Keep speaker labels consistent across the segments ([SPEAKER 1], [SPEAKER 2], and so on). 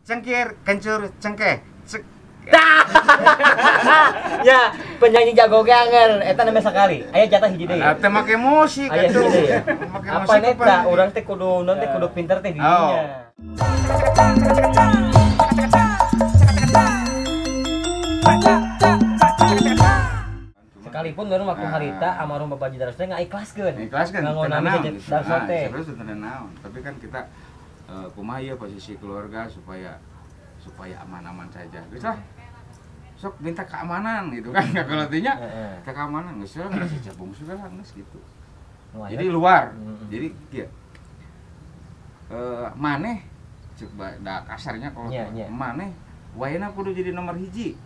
[SPEAKER 1] Cengkir, kencur, cengkeh. Cek.
[SPEAKER 2] Ya, penyanyi jago ge anger eta namanya sekali. Aya jatah hiji deui.
[SPEAKER 1] Teu make musik atuh.
[SPEAKER 2] Apa neta urang teh kudu non teh kudu pinter teh di dinya. Sekalipun baru waktu harita almarhum Bapak Haji Darso teh ngaikhlaskeun.
[SPEAKER 1] Ngaikhlaskeun.
[SPEAKER 2] Ngangonami Darso teh.
[SPEAKER 1] Terus teu naon. Tapi kan kita kumaha ieu posisi keluarga supaya aman-aman saja. Geus lah. Sok minta keamanan gitu kan kalau artinya minta keamanan geus lah geus bungsu lah geus gitu. Jadi luar. Jadi kieu. Maneh cek da kasarnya kalau maneh wayana kudu jadi nomor hiji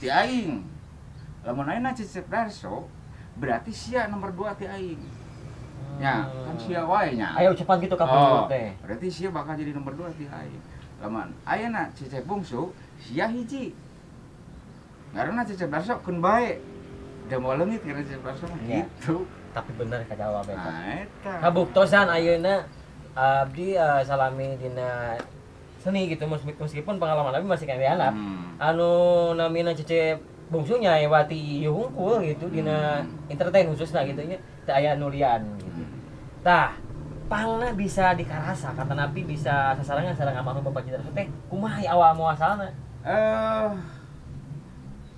[SPEAKER 1] ti aing. Lamun ayeuna Cecep Darso berarti sia nomor 2 ti aing. Ya, kan sia wae nya.
[SPEAKER 2] Ayo ucapan gitu ka pengurus teh.
[SPEAKER 1] Berarti sia bakal jadi nomor 2 ti aing. Lamun ayeuna Cecep Bungsu sia hiji. Karena Cecep Darso keun bae. Da moal leungit karena Cecep Darso mah gitu.
[SPEAKER 2] Tapi bener kajawab eta.
[SPEAKER 1] Nah, eta.
[SPEAKER 2] Kabuktosan ayeuna abdi salami dina seni gitu meskipun pengalaman abdi masih kaya anak. Anu namina Cecep Bungsunya ewati ieu hungkul gitu dina entertain khususna gitu nya teu aya nu lian gitu. Tah, pangna bisa dikarasa kata napi bisa sasarangan sareng almarhum Bapak Haji Darso teh kumaha awal muasalna?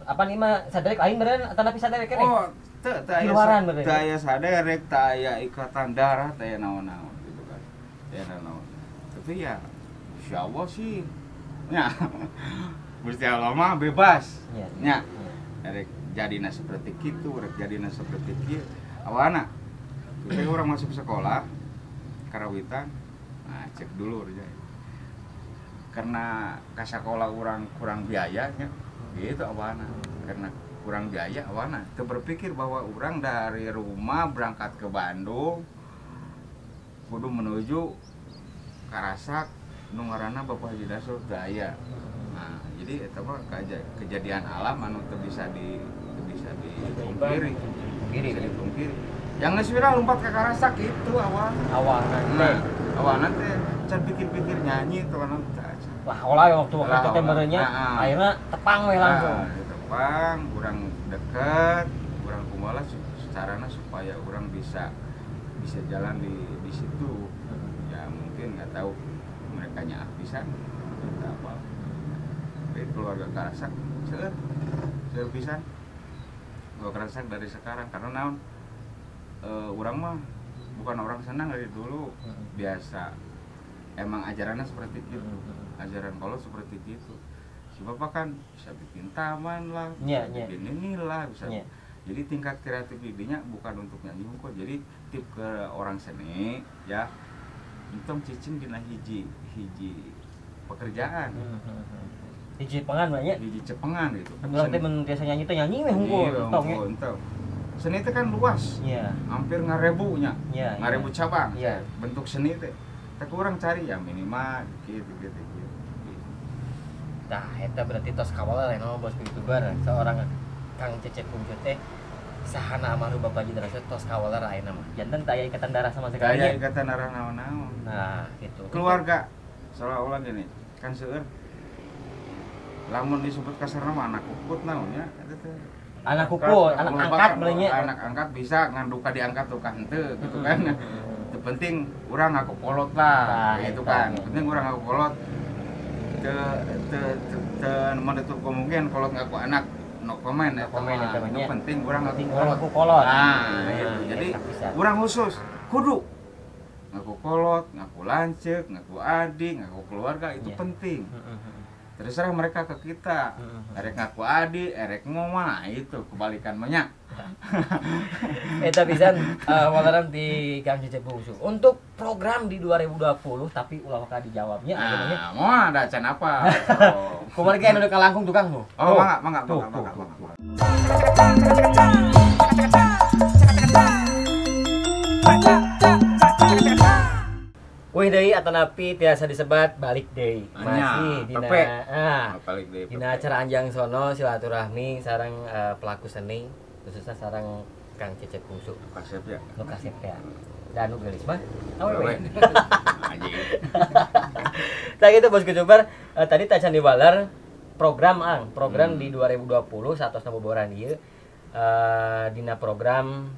[SPEAKER 2] Apa nih mah saderek aing meureun atanapi saderek keneh?
[SPEAKER 1] Oh, teu aya teu aya saderek, teu aya ikatan darah, teu aya naon-naon gitu kan. Teu aya naon. Tapi ya insyaallah sih nya. Gusti Allah mah bebas. Nya. Rek jadina seperti kitu, rek jadina seperti kieu. Awana kita orang masuk sekolah karawitan, nah cek dulu aja. Karena ka sekolah orang kurang biayanya, gitu awana. Karena kurang biaya awana. Teu berpikir bahwa orang dari rumah berangkat ke Bandung kudu menuju Karasak nu ngaranna Bapak Haji Darso teu aya. Nah, jadi eta mah kejadian alam anu teu bisa dipungkiri. Bisa dipungkiri. Yang geus viral lompat ke Karasak itu awal.
[SPEAKER 2] Awalna
[SPEAKER 1] teh. Awalna teh can pikir-pikir nyanyi teh anu teh.
[SPEAKER 2] Lah olah waktu teh meureunnya akhirna tepang we langsung.
[SPEAKER 1] Tepang, urang deket, urang kumaha carana supaya urang bisa jalan di situ. Ya mungkin nggak tahu mereka nyaah pisan atau apa. Tapi keluarga Karasak seueur pisan. Keluarga Karasak dari sekarang karena naon urang mah bukan orang senang dari dulu biasa. Emang ajarannya seperti itu. Ajaran kalau seperti itu. Si bapak kan bisa bikin taman lah, bisa bikin inilah, bisa. Jadi tingkat kreatifnya bukan untuk nyanyi kok. Jadi tip ke orang seni ya, entong cicing dina hiji pekerjaan.
[SPEAKER 2] Hiji cepengan banyak.
[SPEAKER 1] Hiji cepengan gitu.
[SPEAKER 2] Urang teh mun biasa nyanyi teh nyanyi we hungkul, entong ya.
[SPEAKER 1] Seni itu kan luas. Hampir ngarebunya. Ngarebu cabang. Bentuk seni teh. Tapi orang cari ya minimal gitu.
[SPEAKER 2] Nah, eta berarti tos kawal lah no bos YouTuber seorang Kang Cecep Bungsu teh sahana almarhum Bapak Haji Darso tos kawal ayeuna mah. Janten teu aya ikatan darah sama sekali.
[SPEAKER 1] Aya ikatan darah naon-naon.
[SPEAKER 2] Nah, gitu.
[SPEAKER 1] Keluarga seolah-olah gini, kan seueur lamun disebut kasarna mah anak kukut naon nya eta teh.
[SPEAKER 2] Anak kukut, anak angkat meureun nya.
[SPEAKER 1] Anak angkat bisa ngan duka diangkat duka henteu gitu kan. Teu penting urang ngaku kolot lah gitu kan. Penting urang ngaku kolot. Teu menutup kemungkinan kolot ngaku anak no comment eta mah. Nu penting urang ngaku kolot. Nah, gitu. Jadi urang khusus kudu ngaku kolot, ngaku lanceuk, ngaku adik, ngaku keluarga itu penting. Terserah mereka ke kita, erek ngaku adik, erek ngomah, itu kebalikan banyak.
[SPEAKER 2] Eta pisan walaran di Kang Cecep Bungsu. Untuk program di 2020 tapi ulah waka dijawabnya
[SPEAKER 1] akhirnya. Nah, moal ada can apa.
[SPEAKER 2] Kumaha ge anu kalangkung tukang tuh.
[SPEAKER 1] Oh, mangga.
[SPEAKER 2] Wih deui atanapi tiasa disebat balik deui. Masih dina dina acara Anjang Sono silaturahmi sareng pelaku seni khususnya sareng Kang Cecep Bungsu.
[SPEAKER 1] Kasep ya.
[SPEAKER 2] Nu kasep ya. Dan nu geulis mah awewe. Tah gitu bosku youtuber, tadi tacan diwaler program ang, program di 2020 satosna boboran ieu dina program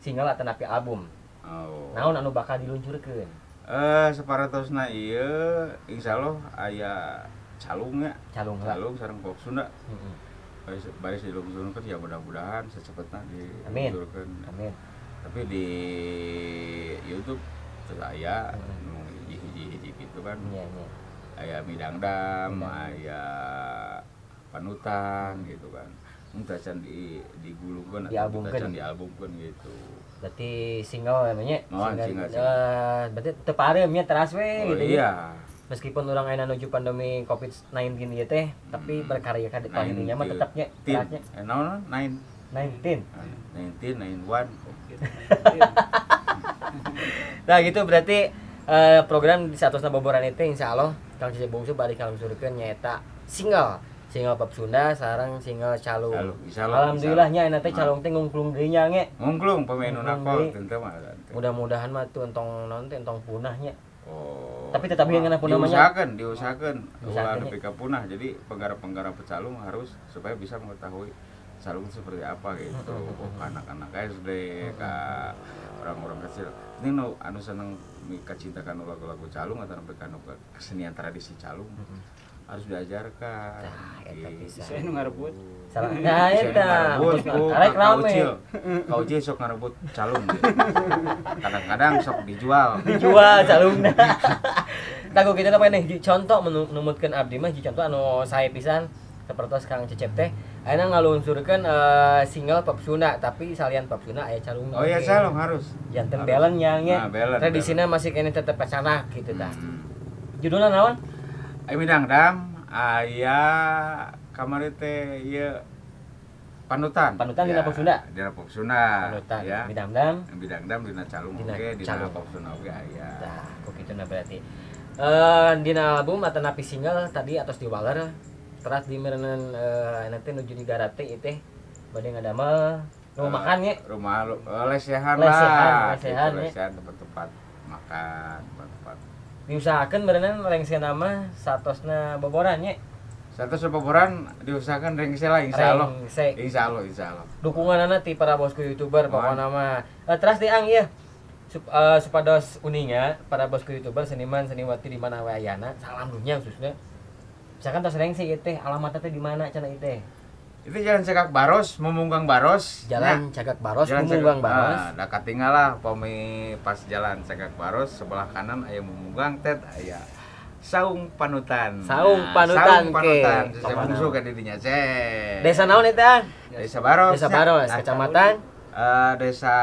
[SPEAKER 2] single atanapi album.
[SPEAKER 1] Oh.
[SPEAKER 2] Naon anu bakal diluncurkeun?
[SPEAKER 1] Saparatosna ieu insyaallah aya calung nya.
[SPEAKER 2] Calung.
[SPEAKER 1] Calung sareng pop Sunda.
[SPEAKER 2] Heeh.
[SPEAKER 1] Baris diluncurkeun ya mudah-mudahan secepatna diluncurkeun.
[SPEAKER 2] Amin.
[SPEAKER 1] Tapi di YouTube terus aya nu hiji-hiji gitu kan.
[SPEAKER 2] Iya, iya.
[SPEAKER 1] Aya midangdam, aya panutan gitu kan. Mun tacan digulungkeun atau tacan dialbumkeun gitu.
[SPEAKER 2] Berarti single namanya.
[SPEAKER 1] Oh, single.
[SPEAKER 2] Berarti teu pareum nya teras we
[SPEAKER 1] oh,
[SPEAKER 2] gitu.
[SPEAKER 1] Iya.
[SPEAKER 2] Meskipun urang ayeuna nuju pandemi Covid-19 ieu teh, tapi berkarya ka tahun ini mah tetepnya terasnya.
[SPEAKER 1] Naon?
[SPEAKER 2] 19.
[SPEAKER 1] 19 91.
[SPEAKER 2] Nah gitu berarti program di satosna boboran itu insyaallah Kang Cecep Bungsu balik kalungsurkeun nyaeta single pop Sunda sareng single calung. Alhamdulillah nya ayeuna teh calung teh ngungklung deui nya nge.
[SPEAKER 1] Ngungklung pemain nu nakol teu mah.
[SPEAKER 2] Mudah-mudahan mah tuh entong naon teh entong punah nya.
[SPEAKER 1] Oh.
[SPEAKER 2] Tapi tetap ieu ngeunah punah mah nya.
[SPEAKER 1] Diusahakeun ulah nepi ka punah. Jadi penggarap-penggarap calung harus supaya bisa mengetahui calung seperti apa gitu. Oh, anak-anak SD, ke orang-orang kecil. Ini nu anu seneng mikacintakan lagu-lagu calung atau sampai kanu kesenian tradisi calung harus diajarkan.
[SPEAKER 2] Nah, eta
[SPEAKER 1] gitu.
[SPEAKER 2] pisan.
[SPEAKER 3] Saya nu ngarebut.
[SPEAKER 2] Salah. Nah, eta. Arek rame.
[SPEAKER 1] Ka Ucil sok ngarebut calung. Kadang-kadang sok dijual.
[SPEAKER 2] Dijual calungna. Tah ku kitu teh nih contoh numutkeun abdi mah contoh anu sae pisan sapertos Kang Cecep teh ayeuna ngaluncurkeun single pop Sunda tapi salian pop Sunda aya calungna.
[SPEAKER 1] Oh iya calung harus.
[SPEAKER 2] Janten balance nya nya.
[SPEAKER 1] Nah,
[SPEAKER 2] tradisina masih keneh tetep pacanah gitu tah. Judulna naon?
[SPEAKER 1] Aya midangdam, aya kamari teh ieu panutan.
[SPEAKER 2] Panutan dina pop Sunda.
[SPEAKER 1] Dina pop Sunda.
[SPEAKER 2] Panutan.
[SPEAKER 1] Ya.
[SPEAKER 2] Midangdam.
[SPEAKER 1] Midangdam dina calung oge, dina pop Sunda oge aya.
[SPEAKER 2] Tah, ku kituna berarti. Dina album atanapi single tadi atos diwaler teras di merenan nanti nuju di garap teh ieu teh bade ngadamel rumah makan nya.
[SPEAKER 1] Rumah lesehan lah.
[SPEAKER 2] Lesehan,
[SPEAKER 1] lesehan tempat-tempat makan, tempat-tempat.
[SPEAKER 2] Diusahakeun merenan rengsena mah satosna boboran nya.
[SPEAKER 1] Satosna boboran diusahakeun rengse lah insyaallah. Insyaallah, insyaallah.
[SPEAKER 2] Dukunganana ti para bosku YouTuber pokona mah. Teras di ang ieu. Supados uninga para bosku YouTuber seniman seniwati di mana we ayana, salam dunya khususnya. Misalkan tos rengse ieu teh alamatna teh di mana cenah ieu teh?
[SPEAKER 1] Itu Jalan Cagak Baros, Memunggang Baros.
[SPEAKER 2] Jalan Cagak Baros, Memunggang Baros.
[SPEAKER 1] Nah, da katinggal lah pami pas Jalan Cagak Baros sebelah kanan aya Memunggang tet aya Saung Panutan.
[SPEAKER 2] Saung Panutan.
[SPEAKER 1] Saung Panutan. Cecep Bungsu ka di dinya cek.
[SPEAKER 2] Desa naon eta?
[SPEAKER 1] Desa Baros.
[SPEAKER 2] Desa Baros, kecamatan
[SPEAKER 1] Desa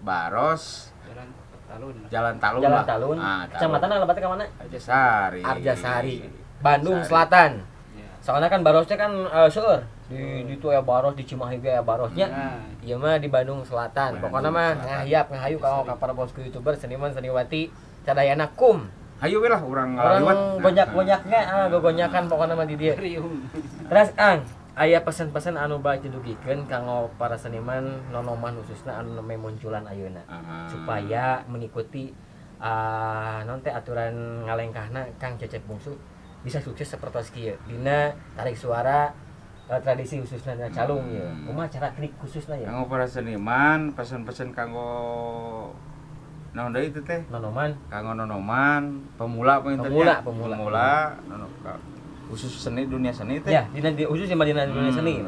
[SPEAKER 1] Baros.
[SPEAKER 3] Jalan Talun.
[SPEAKER 1] Jalan Talun.
[SPEAKER 2] Jalan Talun.
[SPEAKER 1] Nah,
[SPEAKER 2] kecamatan alamatnya ka mana?
[SPEAKER 1] Arjasari.
[SPEAKER 2] Arjasari. Bandung Selatan. Soalnya kan Barosnya kan seueur. Di itu aya Baros, di Cimahi ge aya Barosnya. Ieu mah di Bandung Selatan. Pokona mah ngahiap ngahayu ka para bosku YouTuber, seniman seniwati sadayana kum.
[SPEAKER 1] Hayu we lah urang ngaliwat.
[SPEAKER 2] Gonyak-gonyaknya, gogonyakan pokona mah di dieu. Terus Ang, aya pesan-pesan anu bade didugikeun kanggo para seniman nonoman khususna anu nembe munculan ayeuna. Supaya mengikuti naon teh aturan ngalengkahna Kang Cecep Bungsu bisa sukses seperti kieu dina tarik suara tradisi khususnya dina calung ya. Kumaha cara trik khususna ya?
[SPEAKER 1] Kanggo para seniman, pesan-pesan kanggo naon deui itu teh?
[SPEAKER 2] Nonoman.
[SPEAKER 1] Kanggo nonoman, pemula
[SPEAKER 2] pemula.
[SPEAKER 1] Pemula, khusus seni dunia seni teh.
[SPEAKER 2] Ya, dina khusus dina dunia seni.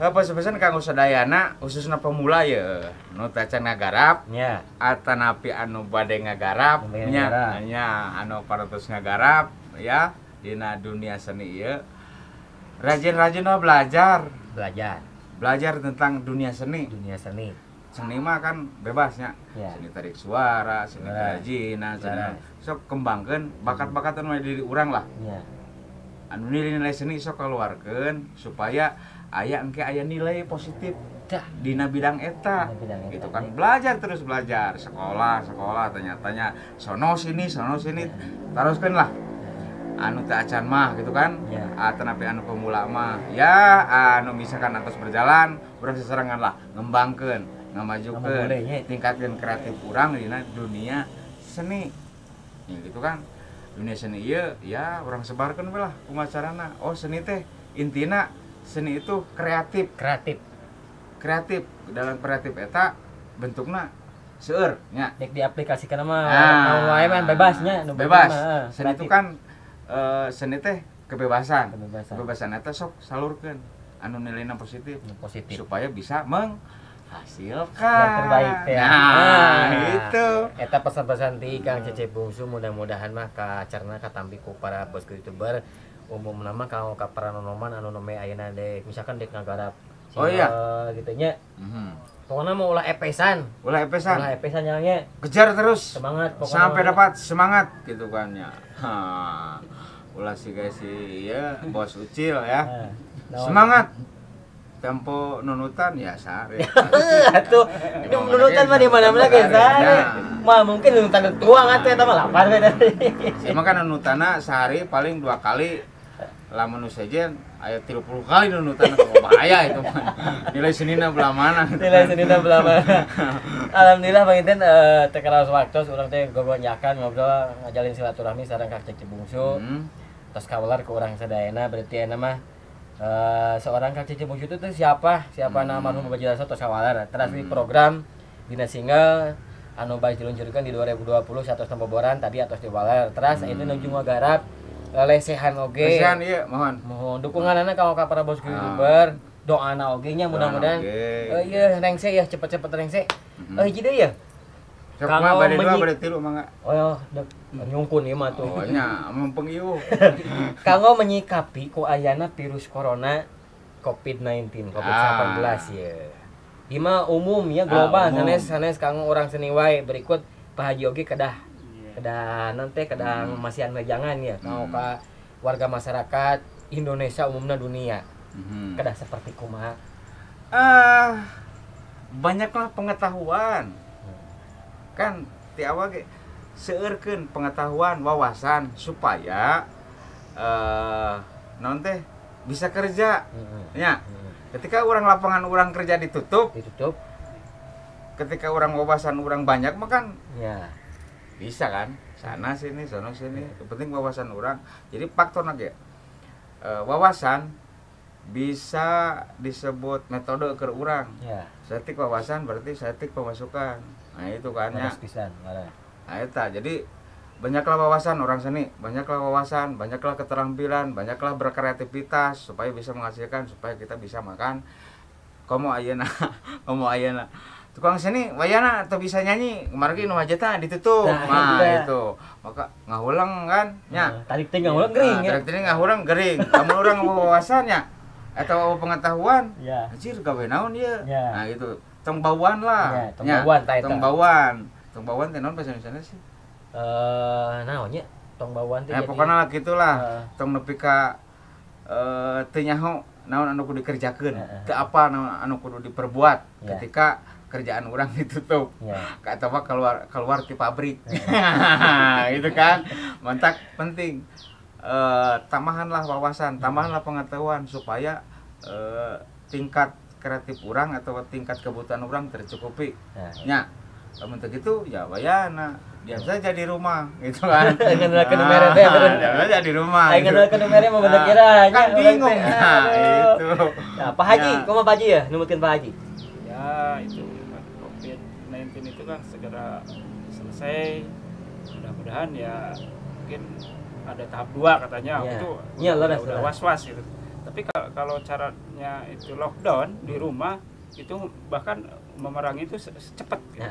[SPEAKER 1] Pesan-pesan kanggo sadayana khususna pemula ya, nu teu acan ngagarap
[SPEAKER 2] nya,
[SPEAKER 1] atanapi anu bade ngagarap nya, nya anu parantos ngagarap ya dina dunia seni ieu. Rajin-rajin belajar. Belajar tentang dunia seni. Dunia seni. Seni mah kan bebasnya.
[SPEAKER 2] Ya.
[SPEAKER 1] Seni tarik suara, seni kerajinan, seni. Sok kembangkeun bakat-bakat anu diri urang lah.
[SPEAKER 2] Ya.
[SPEAKER 1] Anu nilai-nilai seni sok keluarkeun supaya aya engke aya nilai positif dina bidang eta. Gitu kan. Belajar terus belajar, sekolah, tanya-tanya sono sini, teruskeun lah. Anu teu acan mah gitu kan.
[SPEAKER 2] Ya.
[SPEAKER 1] Atanapi anu pemula mah ya anu misalkan atos berjalan urang seserengan lah ngembangkeun Ngamajukeun, tingkatkeun kreatif urang dina dunia seni. Ya gitu kan. Dunia seni ieu ya urang sebarkeun we lah kumaha carana. Oh seni teh intina seni itu kreatif. Kreatif. Kreatif dalam kreatif eta bentukna seueur nya.
[SPEAKER 2] Dek diaplikasikan mah naon wae mah bebas nya,
[SPEAKER 1] bebas. Seni itu kan seni teh kebebasan. Kebebasan eta sok salurkeun anu nilaina positif. Positif. Supaya bisa menghasilkan
[SPEAKER 2] yang terbaik teh.
[SPEAKER 1] Nah, itu.
[SPEAKER 2] Eta pesan-pesan ti Kang Cecep Bungsu mudah-mudahan mah kacarna katampi ku para bosku YouTuber umumna mah kanggo ka para nonoman anu nome ayeuna dek misalkan dek ngagarap
[SPEAKER 1] oh iya
[SPEAKER 2] gitu nya. Pokoknya mau ulah epesan.
[SPEAKER 1] Ulah epesan.
[SPEAKER 2] Ulah epesan nya.
[SPEAKER 1] Kejar terus.
[SPEAKER 2] Semangat pokoknya.
[SPEAKER 1] Sampai dapat semangat gitu kan ya. Ha. Ulah si guys si ya bos Ucil ya. Semangat. Tempo nunutan ya sare.
[SPEAKER 2] Atuh nunutan mah di mana-mana ge sare. Mah mungkin nunutan tuang atuh eta mah lapar we tadi.
[SPEAKER 1] Emang kan nunutana sehari paling 2 kali. Lamun nu sejen aya 30 kali nunutan bahaya itu mah. Nilai senina belah mana?
[SPEAKER 2] Nilai senina belah mana? Alhamdulillah Bang Inten teu karaos waktos urang teh gogonyakan ngobrol ngajalin silaturahmi sareng Kang Cecep Bungsu. Tos kawelar ku urang sadayana berarti ayeuna mah seorang Kang Cecep Bungsu itu siapa? Siapa nama almarhum Bapak Jelaso tos kawalar. Teras di program dina single anu bade diluncurkeun di 2020 satos boboran tadi atos diwaler. Teras itu nuju ngagarap lesehan oge.
[SPEAKER 1] Lesehan ieu mohon.
[SPEAKER 2] Mohon dukunganana ka para bosku YouTuber, doana oge nya mudah-mudahan ieu rengse ya cepet-cepet rengse. Hiji deui ya.
[SPEAKER 1] Sok mah bade 2 bade 3 mangga.
[SPEAKER 2] Oh, nyungkun ieu mah tuh.
[SPEAKER 1] Oh nya, mumpung ieu.
[SPEAKER 2] Kanggo menyikapi ku ayana virus corona COVID-19, COVID-19 ya. Ieu mah umum ya global sanes kanggo orang seni wae. Berikut Pak Haji oge kedah kedah nanti kedah masihan wejangan ya kanggo ka warga masyarakat Indonesia umumna dunia. Kedah seperti kumaha?
[SPEAKER 1] Banyaklah pengetahuan. Kan ti awal ge seueurkeun pengetahuan wawasan supaya naon teh bisa kerja. Nya. Ketika orang lapangan orang kerja ditutup. Ketika orang wawasan orang banyak mah kan
[SPEAKER 2] ya.
[SPEAKER 1] Bisa kan? Sana sini, sono sini. Yang penting wawasan orang. Jadi faktor ge wawasan bisa disebut metode ke orang.
[SPEAKER 2] Ya.
[SPEAKER 1] Saeutik wawasan berarti saeutik pemasukan. Nah itu kan ya. Nah eta jadi banyaklah wawasan orang seni, banyaklah wawasan, banyaklah keterampilan, banyaklah berkreativitas supaya bisa menghasilkan, supaya kita bisa makan. Komo ayeuna, komo ayeuna. Tukang seni wayana atau bisa nyanyi, kemarin nu hajatna ditutup. Nah, itu. Maka ngahulang kan nya.
[SPEAKER 2] Tarik teh ngahulang gering ya.
[SPEAKER 1] Tarik teh ngahulang gering. Lamun urang wawasannya atau pengetahuan,
[SPEAKER 2] ya.
[SPEAKER 1] Anjir gawe naon ieu.
[SPEAKER 2] Ya.
[SPEAKER 1] Nah gitu. Tong bauan lah.
[SPEAKER 2] Ya, tong bauan ta eta.
[SPEAKER 1] Tong bauan. Tong bauan teh naon bahasa Indonesia sih?
[SPEAKER 2] Naon nya? Tong bauan teh.
[SPEAKER 1] Pokona lah gitulah. Tong nepi ka teu nyaho naon anu kudu dikerjakeun. Teu apa naon anu kudu diperbuat ketika kerjaan orang ditutup. Atau keluar di pabrik. Itu kan. Mantak penting. Tambahanlah wawasan, tambahanlah pengetahuan supaya tingkat kreatif orang atau tingkat kebutuhan orang tercukupi. Nya, lamun teu kitu ya wayana diam saja di rumah gitu kan.
[SPEAKER 2] Ngandalkeun nu mere teh.
[SPEAKER 1] Diam saja di rumah.
[SPEAKER 2] Aing ngandalkeun nu mere mah bener kira
[SPEAKER 1] kan bingung. Nah, itu.
[SPEAKER 2] Nah, Pak Haji, kumaha Pak Haji ya? Numutkeun Pak Haji.
[SPEAKER 3] Ya, itu COVID-19 itu kan segera selesai. Mudah-mudahan ya mungkin ada tahap 2 katanya.
[SPEAKER 2] Ya.
[SPEAKER 3] Itu
[SPEAKER 2] ya,
[SPEAKER 3] udah was-was gitu. Tapi kalau caranya itu lockdown di rumah itu bahkan memerangi itu secepat gitu.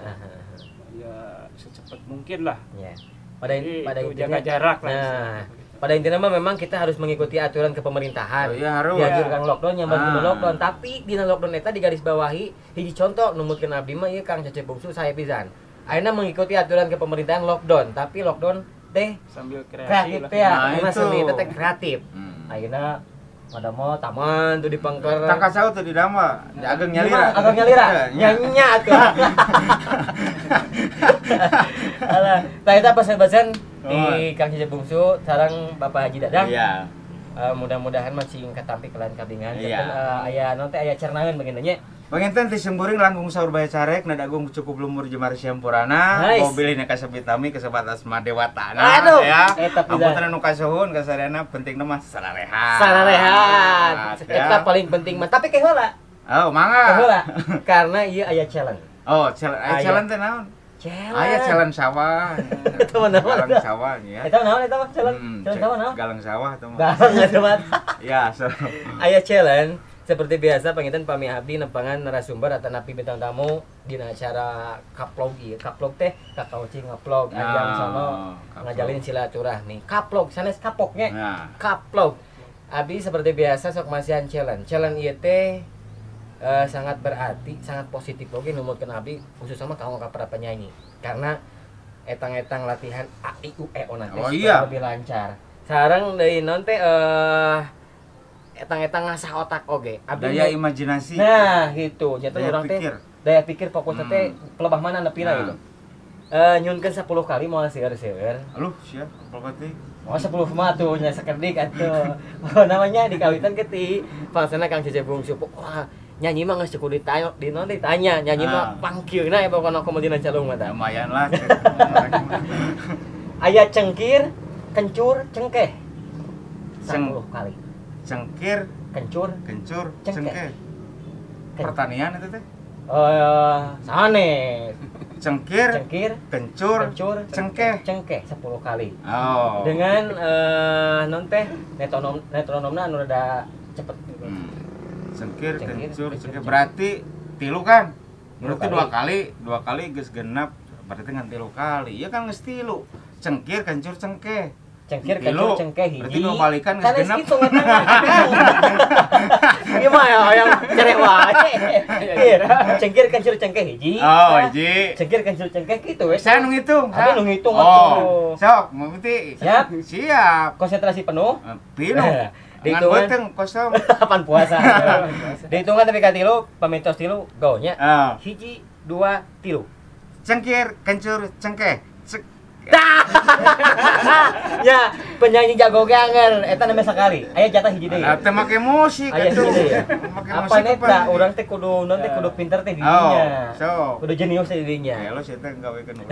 [SPEAKER 3] Ya secepat mungkin lah.
[SPEAKER 2] Ya.
[SPEAKER 3] Pada itu intinya, jaga jarak lah.
[SPEAKER 2] Nah, pada intinya mah memang kita harus mengikuti aturan kepemerintahan.
[SPEAKER 1] Oh, iya, harus.
[SPEAKER 2] Dianjurkan lockdown, yang baru lockdown, tapi dina lockdown eta digarisbawahi hiji contoh numutkeun abdi mah ieu Kang Cecep Bungsu sae pisan. Ayeuna mengikuti aturan kepemerintahan lockdown, tapi lockdown teh
[SPEAKER 3] sambil kreatif
[SPEAKER 2] teh ya, nah, seni teh kreatif. Ayeuna madamo taman tuh di pengker.
[SPEAKER 1] Tak kacau tuh di dama, ageng nyalira.
[SPEAKER 2] Ageng nyalira. Nya atuh. Alah, tah eta pesan-pesan di Kang Cecep Bungsu sareng Bapak Haji Dadang.
[SPEAKER 1] Iya.
[SPEAKER 2] Mudah-mudahan masih katampi kalian kabingan.
[SPEAKER 1] Iya.
[SPEAKER 2] Aya naon teh aya cernaeun begini nya.
[SPEAKER 1] Panginten ti simkuring langkung saur bae carek nada agung cukup lumur jemar siampurana mobilna kasabitami kasebat asma dewatana ya. Apunten anu kasuhun kasadayana pentingna mah sararehat.
[SPEAKER 2] Sararehat. Eta paling penting mah tapi ke heula.
[SPEAKER 1] Oh, mangga.
[SPEAKER 2] Ke heula. Karena ieu aya challenge.
[SPEAKER 1] Oh, challenge. Aya challenge teh naon?
[SPEAKER 2] Challenge.
[SPEAKER 1] Aya challenge sawah.
[SPEAKER 2] Eta mah naon?
[SPEAKER 1] Galang sawah nya.
[SPEAKER 2] Eta naon eta mah challenge? Challenge sawah naon?
[SPEAKER 1] Galang sawah eta mah.
[SPEAKER 2] Galang eta mah.
[SPEAKER 1] Ya, so.
[SPEAKER 2] Aya challenge seperti biasa panginten pami abdi nepangan narasumber atau napi bintang tamu dina acara kaplog ieu. Kaplog teh kakauci ngeplog ajang sono ngajalin silaturahmi. Kaplog sanes kapoknya. Kaplog. Abdi seperti biasa sok masihan challenge. Challenge ieu teh sangat berarti, sangat positif oge numutkeun abdi khususnya mah kanggo ka para penyanyi. Karena etang-etang latihan A I U E O nanti lebih lancar. Sareng deui non teh etang-etang ngasah otak oge. Abdi
[SPEAKER 1] daya imajinasi.
[SPEAKER 2] Nah, gitu. Nyata urang teh daya pikir fokusna teh pelebah mana nepina gitu. Nyunkeun 10 kali moal seueur-seueur.
[SPEAKER 1] Aduh, siap berarti.
[SPEAKER 2] Oh, 10 mah tuh nya sakedik atuh. Namanya dikawitan ke ti pangsana Kang Cece Bungsu. Wah, nyanyi mah geus cukup ditanya, ditanya nyanyi mah pangkieuna ya pokona komo dina calung mah tah.
[SPEAKER 1] Lumayan lah.
[SPEAKER 2] Aya cengkir, kencur, cengkeh. 10 kali.
[SPEAKER 1] Cengkir,
[SPEAKER 2] kencur,
[SPEAKER 1] kencur, cengkeh. Pertanian itu teh?
[SPEAKER 2] Sanes.
[SPEAKER 1] Cengkir,
[SPEAKER 2] cengkir,
[SPEAKER 1] kencur,
[SPEAKER 2] kencur,
[SPEAKER 1] cengkeh.
[SPEAKER 2] Cengkeh 10 kali.
[SPEAKER 1] Oh.
[SPEAKER 2] Dengan non teh metronomna anu rada cepet.
[SPEAKER 1] Cengkir, kencur, cengkeh. Berarti tilu kan? Berarti dua kali geus genap, berarti ngan 3 kali. Iya kan geus tilu. Cengkir, kencur, cengkeh.
[SPEAKER 2] Cengkir, kencur, cengkeh hiji.
[SPEAKER 1] Berarti dua balikan geus genap.
[SPEAKER 2] Sanes kitu Gimana ya yang cerek wae. Cengkir, kencur, cengkeh hiji.
[SPEAKER 1] Oh, hiji.
[SPEAKER 2] Cengkir, kencur, cengkeh kitu we.
[SPEAKER 1] Saya nu ngitung.
[SPEAKER 2] Abi nu ngitung atuh.
[SPEAKER 1] Sok, meuti.
[SPEAKER 2] Siap.
[SPEAKER 1] Siap.
[SPEAKER 2] Konsentrasi penuh.
[SPEAKER 1] Penuh.
[SPEAKER 2] Dihitungan
[SPEAKER 1] beuteung kosong.
[SPEAKER 2] Kapan puasa. Dihitungan tapi ka tilu, pamitos tilu go nya. 1, 2, 3.
[SPEAKER 1] Cengkir, kencur, cengkeh.
[SPEAKER 2] Ya, penyanyi jago ganger eta namanya sekali. Aya jatah hiji deui.
[SPEAKER 1] Teu make musik atuh.
[SPEAKER 2] Apa eta urang teh kudu non teh kudu pinter teh di dinya. Kudu jenius teh di dinya.
[SPEAKER 1] Ya lo sia teh gawekeun.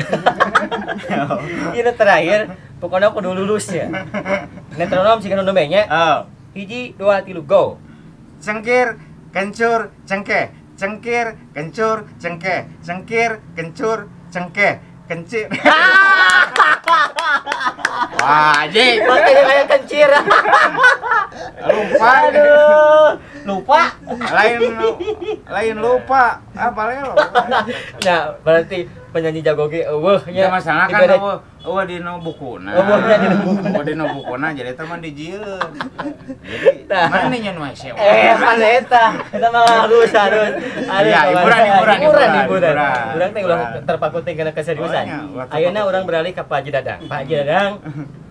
[SPEAKER 2] Ieu terakhir, pokona kudu lulus ya. Metronom siga nu nembe nya. 1, 2, 3, go.
[SPEAKER 1] Cengkir, kencur, cengkeh. Cengkir, kencur, cengkeh. Cengkir, kencur, cengkeh. Kencir. Wah, anjing.
[SPEAKER 2] Makanya kayak kencir.
[SPEAKER 1] Lupa.
[SPEAKER 2] Aduh, lupa.
[SPEAKER 1] Lain lupa. Apa lelo?
[SPEAKER 2] Nah, berarti penyanyi jago ge eueuh nya.
[SPEAKER 1] Ya masalah kan eueuh dina bukuna.
[SPEAKER 2] Eueuhnya dina bukuna.
[SPEAKER 1] Eueuh dina bukuna jadi eta mah dijieun. Jadi mana nyeun wae sewa.
[SPEAKER 2] Pan eta. Eta mah harus.
[SPEAKER 1] Ya, hiburan.
[SPEAKER 2] Urang teh ulah terpaku teh kana keseriusan. Ayeuna urang beralih ka Pak Haji Dadang. Pak Haji Dadang.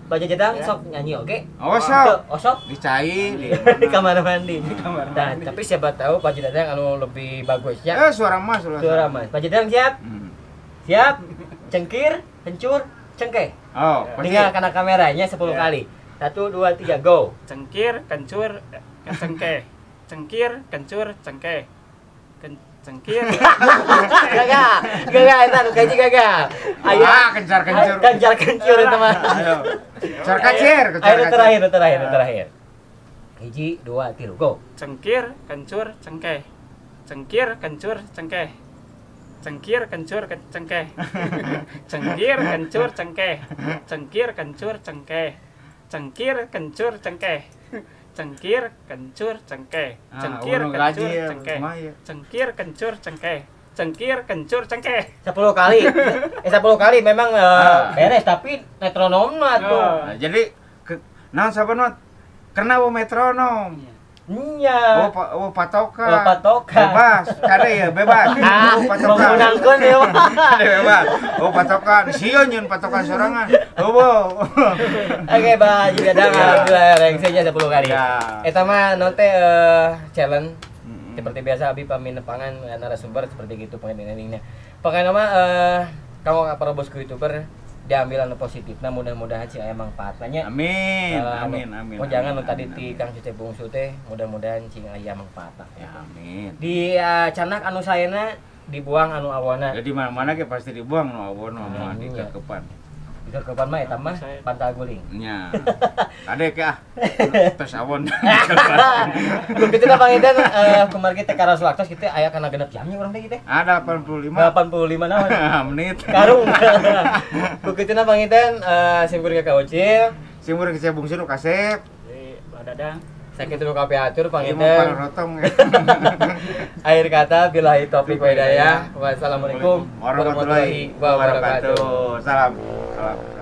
[SPEAKER 2] Pak Haji Dadang sok nyanyi oge?
[SPEAKER 1] Oh, sok.
[SPEAKER 2] Oh, sok.
[SPEAKER 1] Dicai
[SPEAKER 2] di kamar mandi. Nah, tapi siapa tahu Pak Haji Dadang anu lebih bagusnya.
[SPEAKER 1] Suara mas.
[SPEAKER 2] Suara mas. Pak Haji Dadang siap? Siap. Cengkir, kencur, cengkeh.
[SPEAKER 1] Oh,
[SPEAKER 2] tinggal karena kameranya 10 kali. 1, 2, 3, go.
[SPEAKER 3] Cengkir, kencur, cengkeh. Cengkir, kencur, cengkeh. Cengkir.
[SPEAKER 2] Gagal, eta nu kaji gagal.
[SPEAKER 1] Ayo, kencar kencur.
[SPEAKER 2] Kencar kencur eta mah.
[SPEAKER 1] Ayo. Kencar kacir,
[SPEAKER 2] Ayo terakhir. 1, 2, 3, go.
[SPEAKER 3] Cengkir, kencur, cengkeh. Cengkir, kencur, cengkeh. Cengkir, kencur, cengkeh. Cengkir, kencur, cengkeh. Cengkir, kencur, cengkeh. Cengkir, kencur, cengkeh. Cengkir, kencur, cengkeh. Cengkir, kencur, cengkeh. Cengkir, kencur, cengkeh. Cengkir, kencur, cengkeh.
[SPEAKER 2] 10 kali. 10 kali memang beres tapi metronomna tuh.
[SPEAKER 1] Jadi naon saban karena metronom.
[SPEAKER 2] Nya.
[SPEAKER 1] Oh, patokan.
[SPEAKER 2] Oh, patokan.
[SPEAKER 1] Bebas, kade ya, bebas. Oh, patokan.
[SPEAKER 2] Memenangkeun ya.
[SPEAKER 1] Kade bebas. Oh, patokan. Sieun nyeun patokan sorangan. Oh.
[SPEAKER 2] Oke, Pak Haji Dadang, alhamdulillah rengsenya 10 kali. Eta mah non teh challenge seperti biasa abi paminepangan narasumber seperti gitu pengen endingnya. Pokoknya mah kamu para bosku YouTuber Diambil anu positifna, mudah-mudahan sih aya mangfaatna nya.
[SPEAKER 1] Amin. Amin, amin.
[SPEAKER 2] Oh jangan nu
[SPEAKER 1] amin,
[SPEAKER 2] tadi
[SPEAKER 1] amin,
[SPEAKER 2] ti
[SPEAKER 1] amin.
[SPEAKER 2] Kang Cecep Bungsu teh mudah-mudahan cing aya mangfaatna.
[SPEAKER 1] Ya, amin.
[SPEAKER 2] Di canak anu saena dibuang anu awana.
[SPEAKER 1] Jadi mana-mana ge pasti dibuang nu awon mah
[SPEAKER 2] Hmm,
[SPEAKER 1] di
[SPEAKER 2] iya.
[SPEAKER 1] kekepan.
[SPEAKER 2] Di kekepan mah eta mah pantal guling.
[SPEAKER 1] Nya. Kadek ya. Tos awon.
[SPEAKER 2] Ku kitu tah panginten kumargi teh karaos waktos kitu aya kana 6 jamnya urang teh kitu.
[SPEAKER 1] Ada 85
[SPEAKER 2] 85 naon?
[SPEAKER 1] menit.
[SPEAKER 2] Karung. Ku kitu na panginten sim kuring ka Ucil.
[SPEAKER 1] Sing murah Cecep Bungsu nu kasep.
[SPEAKER 3] Jadi Pak Dadang.
[SPEAKER 2] Sakitu nu kapihatur
[SPEAKER 1] Ieu mah
[SPEAKER 2] panginten.
[SPEAKER 1] rotong.
[SPEAKER 2] Akhir kata billahi taufik wa hidayah. Wassalamualaikum
[SPEAKER 1] warahmatullahi wabarakatuh. Salam. Salam.